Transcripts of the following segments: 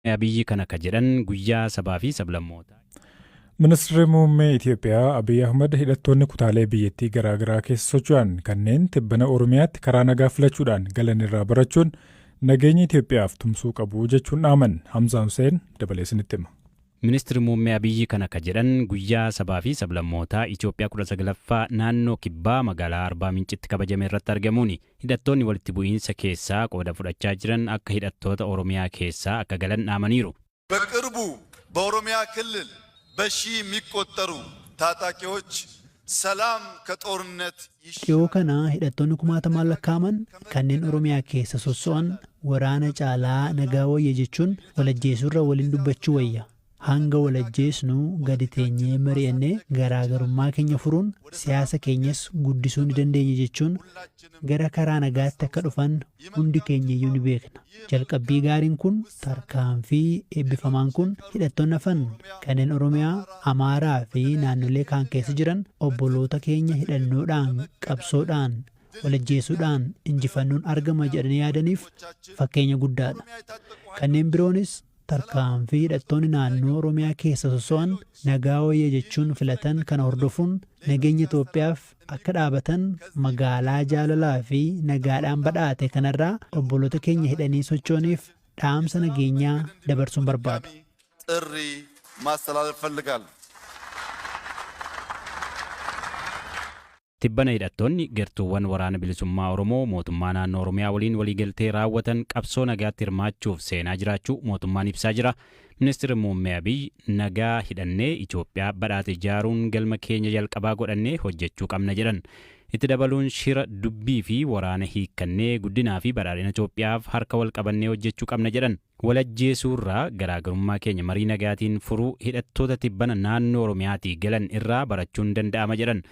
Abiyyi kana akka jedhan guyyaa sabaa fi sablammootaa. Ministeerri Muummee Itiyoophiyaa Abiyyi Ahmad hidhattoonni kutaalee biyyattii garaagaraa keessa socho'an kanneen tibbana Oromiyaatti karaa nagaa filachuudhaan galan irraa barachuun nageenya Itiyoophiyaaf tumsuu qabu jechuun dhaaman. Hamzaa Hussein dabalee isinitti hima. Ministeerri Muummee Abiyyi kana akka jedhan guyyaa sabaa fi sablammootaa Itiyoophiyaa 19ffaa naannoo Kibbaa magaalaa Arbaa Mincitti kabajame irratti argamuuni. Hidhattoonni walitti bu'iinsa keessaa qooda fudhachaa jiran akka hidhattoota Oromiyaa keessaa akka galan dhaamaniiru. በቅርቡ በኦሮሚያ ክልል በሺህ የሚቆጠሩ ታጣቂዎች ሰላም ከጦርነት Dhiyoo kana hidhattoonni kumaatamaan lakkaa'aman kanneen Oromiyaa keessa sosso'an waraana caalaa nagaa wayya jechuun walajjeesurra waliin dubbachuu wayya. Hanga walajjeesnu gadi teenyee mari'annee garaagarummaa keenya furuun siyaasa keenyas guddisuu ni dandeenya jechuun gara karaa nagaatti akka dhufan hundi keenya iyyuu ni beekna. Jalqabbii gaariin kun, tarkaanfii eebbifamaan kun, hidhattoonni hafan kanneen Oromiyaa, Amaaraa fi naannolee kaan keessa jiran obboloota keenya hidhannoodhaan, qabsoodhaan, walajjeesuudhaan injifannoon argama jedhanii yaadaniif fakkeenya guddaadha. Kanneen biroonis tarkaanfii hidhattoonni naannoo Oromiyaa keessa sosso'an nagaa wayya jechuun filatan kana hordofuun nageenya Itoophiyaaf akka dhaabatan magaalaa jaalalaa fi nagaadhaan badhaate kanarraa obboloota keenya hidhanii socho'aniif dhaamsa nageenyaa dabarsuun barbaadu. ጥሪ ማስተላለፍ እፈልጋለሁ። Tibbana hidhattoonni gartuuwwan Waraana Bilisummaa Oromoo mootummaa naannoo Oromiyaa waliin waliigaltee raawwatan qabsoo nagaatti hirmaachuuf seenaa jiraachuu mootummaan ibsaa jira. Ministeerri Muummee Abiy nagaa hidhannee Itoophiyaa badhaate ijaaruun galma keenya jalqabaa godhannee hojjechuu qabna jedhan. Itti dabaluun shira dubbii fi waraana hiikkannee guddinaa fi badhaadhina Itoophiyaaf harka wal qabannee hojjechuu qabna jedhan. Walajjeesuurraa garaagarummaa keenya marii nagaatiin furuu hidhattoota tibbana naannoo Oromiyaatii galan irraa barachuun danda'ama jedhan.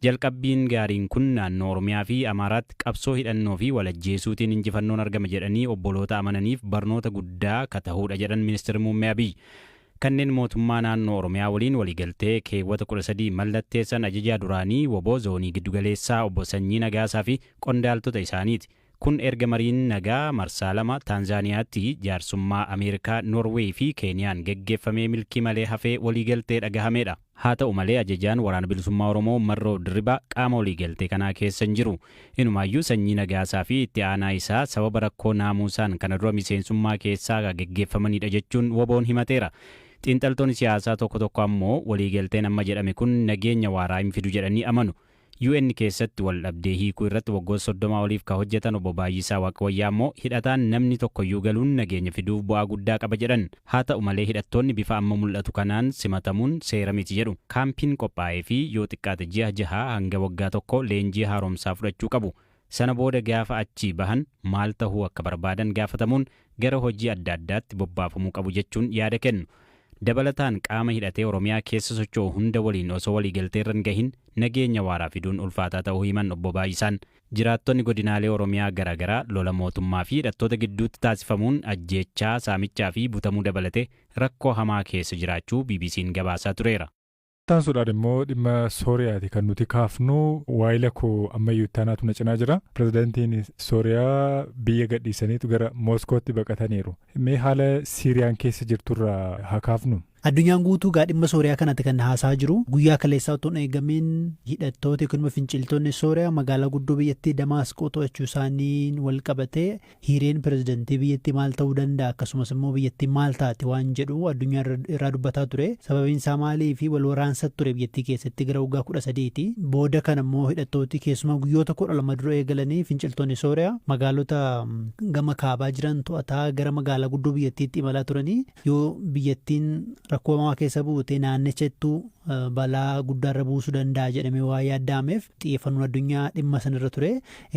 Jalqabbiin gaariin kun naannoo Oromiyaa fi Amaaraatti qabsoo hidhannoo fi walajjeesuutiin injifannoon argama jedhanii obboloota amananiif barnoota guddaa ka ta'uudha jedhan Ministeerri Muummee Abiy. Kanneen mootummaa naannoo Oromiyaa waliin waliigaltee keewwata 13 mallatteessan ajajaa duraanii WBO zoonii giddugaleessaa obbo Sanyii Nagaasaa fi qondaaltota isaaniiti. Kun erga mariin nagaa marsaa 2 Taanzaaniyaatti jaarsummaa Ameerikaa, Noorweey fi Keeniyaan geggeeffamee milkii malee hafee waliigaltee dhagahameedha. Haa ta'u malee ajajaan Waraana Bilisummaa Oromoo Marroo Dirribaa qaama waliigaltee kanaa keessa hin jiru. Inumaayyuu Sanyii Nagaasaa fi itti aanaa isaa sababa rakkoo naamuusaan kana dura miseensummaa keessaa geggeeffamanidha jechuun WBOn himateera. Xiinxaltoonni siyaasaa tokko tokko ammoo waliigalteen amma jedhame kun nageenya waaraa hin fidu jedhanii amanu. UN keessatti wal dhabdee hiikuu irratti waggoota 30 oliif ka hojjetan obbo Baay'isaa Waaqwayyaa ammoo hidhataan namni tokkoyyuu galuun nageenya fiduuf bu'aa guddaa qaba jedhan. Haa ta'u malee hidhattoonni bifa amma mul'atu kanaan simatamuun seera miti jedhu. Kaampiin qophaa'ee fi yoo xiqqaate ji'a jahaa hanga waggaa tokko leenjii haaromsaa fudhachuu qabu. Sana booda gaafa achii bahan maal tahuu akka barbaadan gaafatamuun gara hojii adda addaatti bobbaafamuu qabu jechuun yaada kennu. Dabalataan qaama hidhatee Oromiyaa keessa socho'u hunda waliin osoo waliigalteerra hin gahin nageenya waaraa fiduun ulfaataa ta'uu himan obbo Baay'isaan. Jiraattonni godinaalee Oromiyaa garaagaraa lola mootummaa fi hidhattoota gidduutti taasifamuun ajjeechaa, saamichaa fi butamuu dabalatee rakkoo hamaa keessa jiraachuu BBC'n gabaasaa tureera. Taansuudhaan immoo dhimma Sooriyaati kan nuti kaafnu. Waayila koo ammayyuu ittaanaatu na cinaa jira. Pirezidaantiin Sooriyaa biyya gadhiisaniitu gara Mooskootti baqataniiru. Mee haala Siiriyaan keessa jirturraa haa kaafnu. Addunyaan guutuu gaa dhimma Sooriyaa kanatti kan haasaa jiru. Guyyaa kaleessaa otoo hin eegamiin hidhattoota yookiin immoo finciltoonni Sooriyaa magaalaa guddoo biyyattii Damaasqoo to'achuu isaaniin wal qabatee hireen pirezidantii biyyattii maal ta'uu danda'a, akkasumas immoo biyyattii maal taate waan jedhu addunyaa irraa dubbataa ture. Sababiin isaa maalii fi wal waraansa ture biyyattii keessatti gara waggaa 13ti. Booda kana immoo hidhattooti keessumaa guyyoota 12 dura eegalanii finciltoonni Sooriyaa magaalota gama kaabaa jiran to'ataa gara magaalaa guddoo biyyattiitti imalaa turanii, yoo biyyattiin rakkoo hamaa keessa buute naannicha balaa guddaarra buusuu danda'a jedhamee waa yaaddameef xiyyeeffannoon addunyaa dhimma sanarra ture.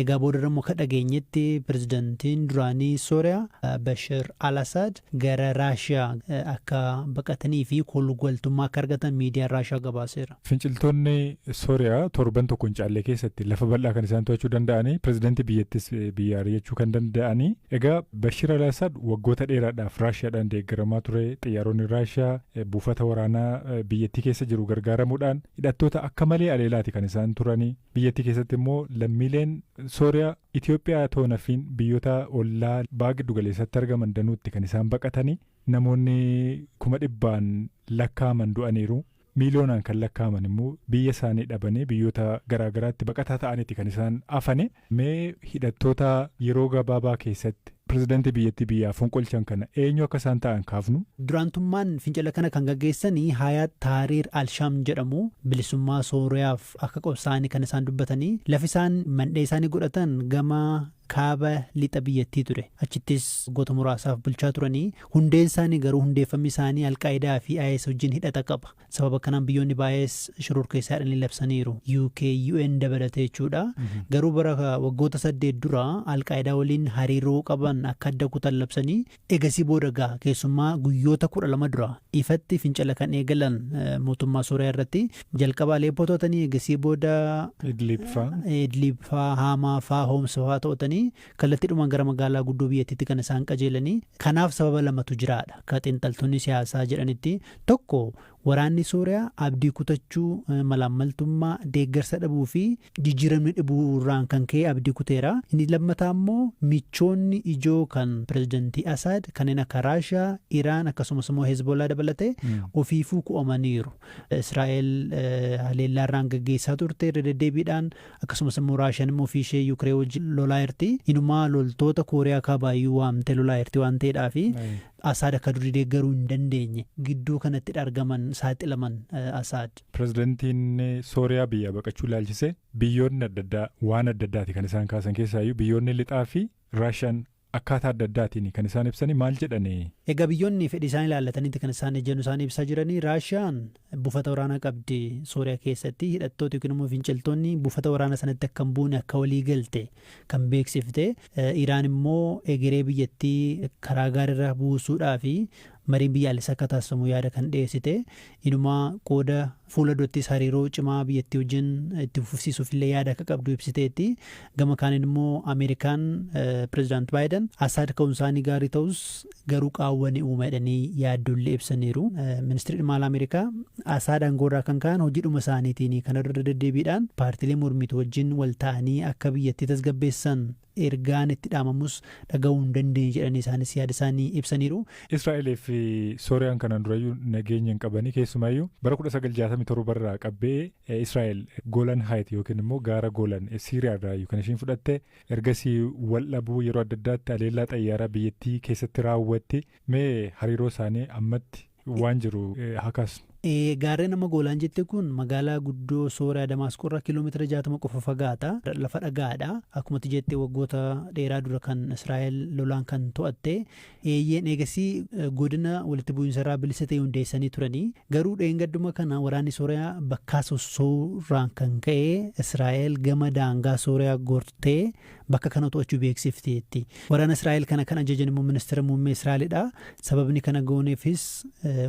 Egaa boodarra immoo akka dhageenyetti pirezidantiin duraanii Sooriyaa Bashir al-Assad gara Raashiyaa akka baqatanii fi koolugaltummaa akka argatan miidiyaan Raashiyaa gabaaseera. Finciltoonni Sooriyaa torban tokko hin caalle keessatti lafa bal'aa kan isaan to'achuu danda'anii, pirezidantii biyyattis biyya ari'achuu kan danda'anii. Egaa Bashir al-Assad waggoota dheeraadhaaf Raashiyaadhaan deeggaramaa ture. Xiyyaaronni Raashiyaa buufata waraanaa biyyattii keessa jiru gargaaramuudhaan hidhattoota akka malee aleelaati kan isaan turanii. Biyyattii keessatti immoo lammiileen Sooriyaa Itoophiyaa toona fi biyyoota ollaa baha giddu galeessatti argaman danuutti kan isaan baqatanii. Namoonni 100,000 lakkaa'aman du'aniiru. Miiliyoonaan kan lakkaa'aman immoo biyya isaanii dhabanii biyyoota garaagaraatti baqataa ta'aniiti kan isaan hafane. Mee hidhattoota yeroo gabaabaa keessatti pirezidaantii biyyattii biyyaa fonqolchan kana eenyu akka isaan ta'an kaafnu. Duraantummaan fincila kana kan gaggeessanii Hayaat Taariir Alshaam jedhamu bilisummaa Sooriyaaf akka qobsaanii kan isaan dubbatanii lafi isaan mandhee isaanii godhatan gama kaaba lixa biyyattii ture. Achittis waggoota muraasaaf bulchaa turanii hundeen isaanii garuu hundeeffamni isaanii Alqaayidaa fi IS wajjin hidhata qaba. Sababa kanaan biyyoonni baay'ees shororkeessaa jedhanii labsaniiru. UK, UN dabalatee jechuudha. Garuu bara waggoota 8 dura Alqaayidaa waliin hariiroo qaban akka adda kutan labsanii egasii booda gaa keessumaa guyyoota 12 dura ifatti fincila kan eegalan mootummaa Sooriyaa irratti jalqaba Aleeppoo to'atanii egasii booda Idlib faa, Haamaa faa, Homs faa to'atanii kallattiidhumaan gara magaalaa guddoo biyyattiitti kan isaan qajeelanii. Kanaaf sababa lamatu jiraadha akka xiinxaltoonni siyaasaa jedhanitti. Tokko, waraanni Sooriyaa abdii kutachuu, malaammaltummaa, deeggarsa dhabuu fi jijjiiramni dhibuu irraan kan ka'e abdii kuteera. Inni lammataa immoo michoonni ijoo kan pirezidantii Asaad kanneen akka Raashiyaa, Iraan akkasumas immoo Hezbolaa dabalatee ofiifuu ku'amaniiru. Israa'el haleellaa irraan gaggeessaa turte irra deddeebiidhaan, akkasumas immoo Raashiyaan immoo ofii ishee Yukireen wajjin lolaa jirti. Inumaa loltoota Kooriyaa Kaabaayyuu waamtee lolaa jirti waan ta'eedhaafi Asaad akka durii deeggaruu hin dandeenye. Gidduu kanatti argaman saaxilaman Asaad. Pirezidantiin Sooriyaa biyyaa baqachuu ilaalchisee biyyoonni adda addaa waan adda addaati kan isaan kaasan, keessaayyuu biyyoonni lixaa fi Raashiyaan akkaataa adda addaatiin kan isaan ibsanii maal jedhanii? Egaa biyyoonni fedhii isaan ilaallatanitti kan isaan ejjennoo isaanii ibsaa jiranii. Raashiyaan buufata waraanaa qabdi Sooriyaa keessatti. Hidhattoota yookiin immoo finciltoonni buufata waraanaa sanatti akka hin buune akka walii galte kan beeksifte. Iraan immoo egeree biyyattii karaa gaariirra buusuudhaa fi mariin biyyaalessaa akka taasifamu yaada kan dhiyeessite. Inumaa qooda fuula durattis hariiroo cimaa biyyattii wajjin itti fufsiisuuf illee yaada akka qabdu ibsiteetti. Gama kaaniin immoo Ameerikaan pirezidaant Baayiden Asaad ka'uun isaanii gaarii ta'us garuu qaawwa ni uuma jedhanii yaaddollee ibsaniiru. Ministeerri dhimma alaa Ameerikaa Asaad aangoorraa kan ka'an hojiidhuma isaaniitiin kana irra deddeebiidhaan paartiilee mormituu wajjin wal ta'anii akka biyyattii tasgabbeessan ergaan itti dhaamamus dhaga'uu hin dandeenye jedhanii isaanis yaada isaanii ibsaniiru. Israa'elee fi Sooriyaan kanaan durayyuu nageenya hin qabanii, keessumaayyuu bara 1967 irraa qabbee Israa'el Golan Heights yookiin immoo gaara Golan Siiriyaa irraa kan isheen fudhatte. Ergasii wal dhabuu, yeroo adda addaatti haleellaa xayyaaraa biyyattii keessatti raawwatti. Mee hariiroo isaanii ammatti waan jiru hakaasnu. Gaarreen amma Goolaan jette kun magaalaa guddoo Sooriyaa Damaasqoo irraa kiiloomeetira 60 qofa fagaata. Lafa dhagaadha. Akkuma jette waggoota dheeraa dura kan Israa'el lolaan kan to'atte. Eeyyeen, eegasii godina walitti bu'iinsa irraa bilisa ta'e hundeessanii turanii. Garuu dheengadduma kana waraanni Sooriyaa bakkaa sossoorraan kan ka'e Israa'el gama daangaa Sooriyaa gortee bakka kana to'achuu beeksifteetti. Waraana Israa'el kana kan ajajan immoo ministeera muummee Israa'elidha. Sababni kana gooneefis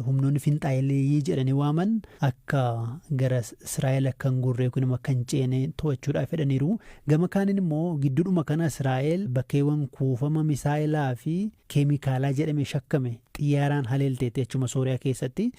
humnoonni finxaayileeyyii jedhanii waaman akka gara Israa'el akka hin gurre yookiin immoo akka hin ceene to'achuudhaaf fedhaniiru. Gama kaaniin immoo gidduudhuma kana Israa'el bakkeewwan kuufama misaa'ilaa fi keemikaalaa jedhame shakkame xiyyaaraan haleelteetti achuma Sooriyaa keessatti.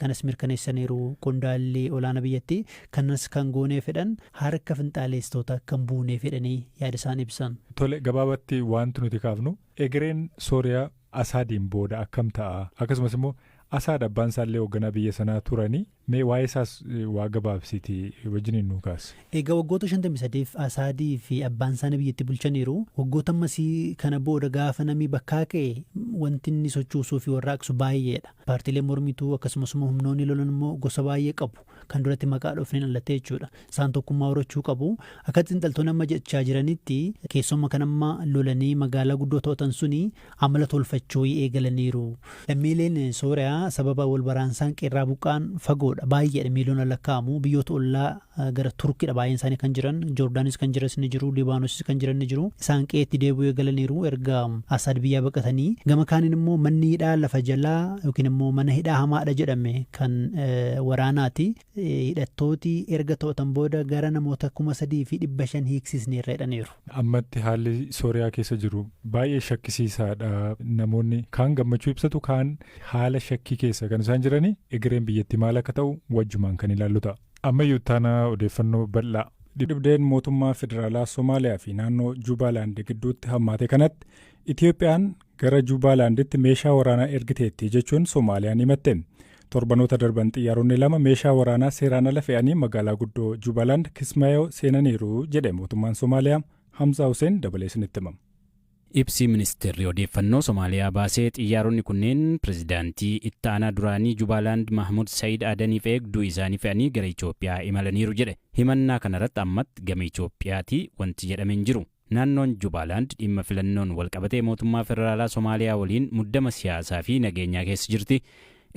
Kanas mirkaneessaniiru qondaalli olaanaa biyyattii. Kanas kan goonee fedhan harka finxaaleessitoota akka hin buunee fedhanii yaada isaan ibsan. Tole, gabaabatti wanti nuti kaafnu egereen Sooriyaa Asaadiin booda akkam ta'a? Akkasumas immoo Asaad abbaan isaallee hoogganaa biyya sanaa turanii, mee waa'ee isaas waa gabaabsiitii wajjiniin nuu kaasi. Egaa waggoota 53f Asaadii fi abbaan isaanii biyyatti bulchaniiru. Waggoota ammasii kana booda gaafa namni bakkaa ka'e wanti inni sochoosuu fi warraaqsu baay'eedha. Paartiileen mormituu akkasumas immoo humnoonni lolan immoo gosa baay'ee qabu. Kan duratti maqaa dhoofneen allattee jechuudha. Isaan tokkummaa horachuu qabu. Akka xiinxaltoonni amma jechaa jiranitti keessuma kan amma lolanii magaalaa guddoo to'atan suni amala tolfachuu eegalaniiru. Lammiileen Sooriyaa sababa wal waraansaan qeerraa buqqaan fagoodha. Baay'eedha, miiliyoona lakkaa'amu. Biyyoota ollaa gara Turkiidha baay'een isaanii kan jiran. Joordaanis kan jiras ni jiru. Libaanosis kan jiran ni jiru. Isaan qe'eetti deebi'uu eegalaniiru erga Asaad biyyaa baqatanii. Gama kaaniin immoo manni hidhaa lafa jalaa yookiin immoo mana hidhaa hamaadha jedhame kan waraanaati. Hidhattooti erga to'atan booda gara namoota 3,500 hiiksisneerra jedhaniiru. Ammatti haalli Sooriyaa keessa jiru baay'ee shakkisiisaadha. Namoonni kaan gammachuu ibsatu, kaan haala shakkii keessa kan isaan jiranii. Egereen biyyattii maal akka ta'u wajjumaan kan ilaallu ta'a. Ammayyuu taanaa odeeffannoo bal'aa. Dhibdeen mootummaa federaalaa Somaaliyaa fi naannoo Jubaalaand gidduutti hammaate kanatti Itiyoophiyaan gara Jubaalaanditti meeshaa waraanaa ergiteetti jechuun Soomaaliyaan himatte. Torbanoota darban xiyyaaronni lama meeshaa waraanaa seeraan ala fe'anii magaalaa guddoo Jubaalaand Kismaayoo seenaniiru jedhe mootummaan Soomaaliyaa. Hamzaa Hussein dabalee isinitti himama. Ibsi ministeerri odeeffannoo Somaaliyaa baasee xiyyaaronni kunneen pirezidaantii itti aanaa duraanii Jubaalaand Mahmud Sa'iid Adaniif eegduu isaanii fe'anii gara Itoophiyaa imalaniiru jedhe. Himannaa kanarratti ammatti gama Itoophiyaatii wanti jedhame hin jiru. Naannoon Jubaalaand dhimma filannoon walqabatee mootummaa federaalaa Somaaliyaa waliin muddama siyaasaa fi nageenyaa keessa jirti.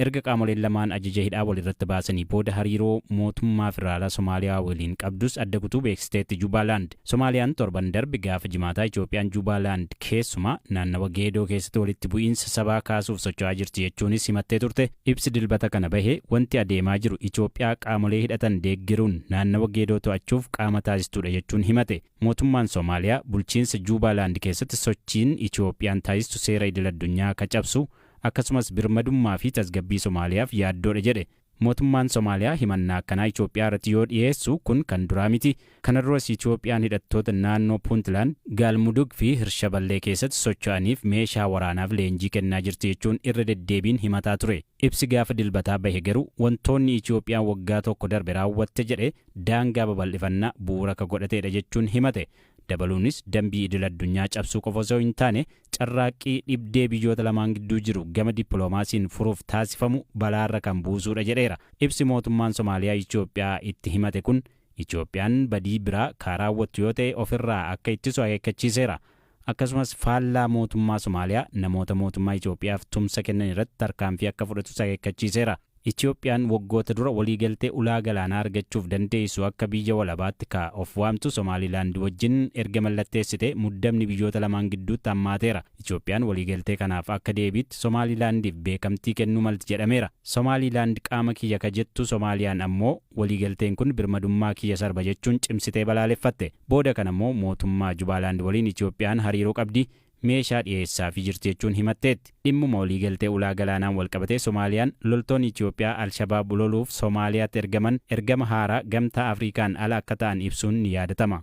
Erga qaamoleen lamaan ajaja hidhaa walirratti baasanii booda hariiroo mootummaa federaalaa Somaaliyaa waliin qabdus adda kutuu beeksisteetti Jubaalaand. Somaaliyaan torban darbe gaafa jimaataa Itoophiyaan Jubaalaand keessumaa naannawa Geedoo keessatti walitti bu'iinsa sabaa kaasuuf socho'aa jirti jechuunis himattee turte. Ibsi dilbata kana bahe wanti adeemaa jiru Itoophiyaa qaamolee hidhatan deeggaruun naannawa Geedoo to'achuuf qaama taasistudha jechuun himate. Mootummaan Somaaliyaa bulchiinsa Jubaalaand keessatti sochiin Itoophiyaan taasistu seera idil addunyaa akka cabsu akkasumas birmadummaa fi tasgabbii Somaaliyaaf yaaddoodha jedhe. Mootummaan Somaaliyaa himannaa akkanaa Itoophiyaa irratti yoo dhiyeessu kun kan duraa miti. Kana duras Itoophiyaan hidhattoota naannoo Puuntland, Gaalmudug fi Hirshaballee keessatti socho'aniif meeshaa waraanaaf leenjii kennaa jirti jechuun irra deddeebiin himataa ture. Ibsi gaafa dilbataa bahe garuu wantoonni Itoophiyaan waggaa tokko darbe raawwatte jedhe daangaa babal'ifannaa bu'uura ka godhateedha jechuun himate. Dabaluunis dambii idil addunyaa cabsuu qofa osoo hin taane carraaqqii dhibdee biyyoota lamaan gidduu jiru gama dippiloomaasiin furuuf taasifamu balaarra kan buusuudha jedheera. Ibsi mootummaan Somaaliyaa Itoophiyaa itti himate kun Itoophiyaan badii biraa kan raawwattu yoo ta'e ofirraa akka ittisu akeekkachiiseera. Akkasumas faallaa mootummaa Somaaliyaa namoota mootummaa Itoophiyaaf tumsa kennan irratti tarkaanfii akka fudhatus akeekkachiiseera. Itoophiyaan waggoota dura waliigaltee ulaa galaanaa argachuuf dandeessu akka biyya walabaatti ka of waamtu Somaalilaand wajjin erga mallatteessite muddamni biyyoota lamaan gidduutti hammaateera. Itoophiyaan waliigaltee kanaaf akka deebiitti Somaalilaandiif beekamtii kennuu malti jedhameera. Somaalilaand qaama kiyya ka jettu Somaaliyaan ammoo waliigalteen kun birmadummaa kiyya sarba jechuun cimsitee balaaleffatte. Booda kana immoo mootummaa Jubaalaand waliin Itoophiyaan hariiroo qabdi. Meeshaa dhiyeessaafii jirti jechuun himatteetti. Dhimmuma waliigaltee ulaa galaanaan walqabatee Somaaliyaan loltoonni Itoophiyaa Alshabaab loluuf Somaaliyaatti ergaman ergama haaraa gamtaa Afrikaan ala akka ta'an ibsuun ni yaadatama.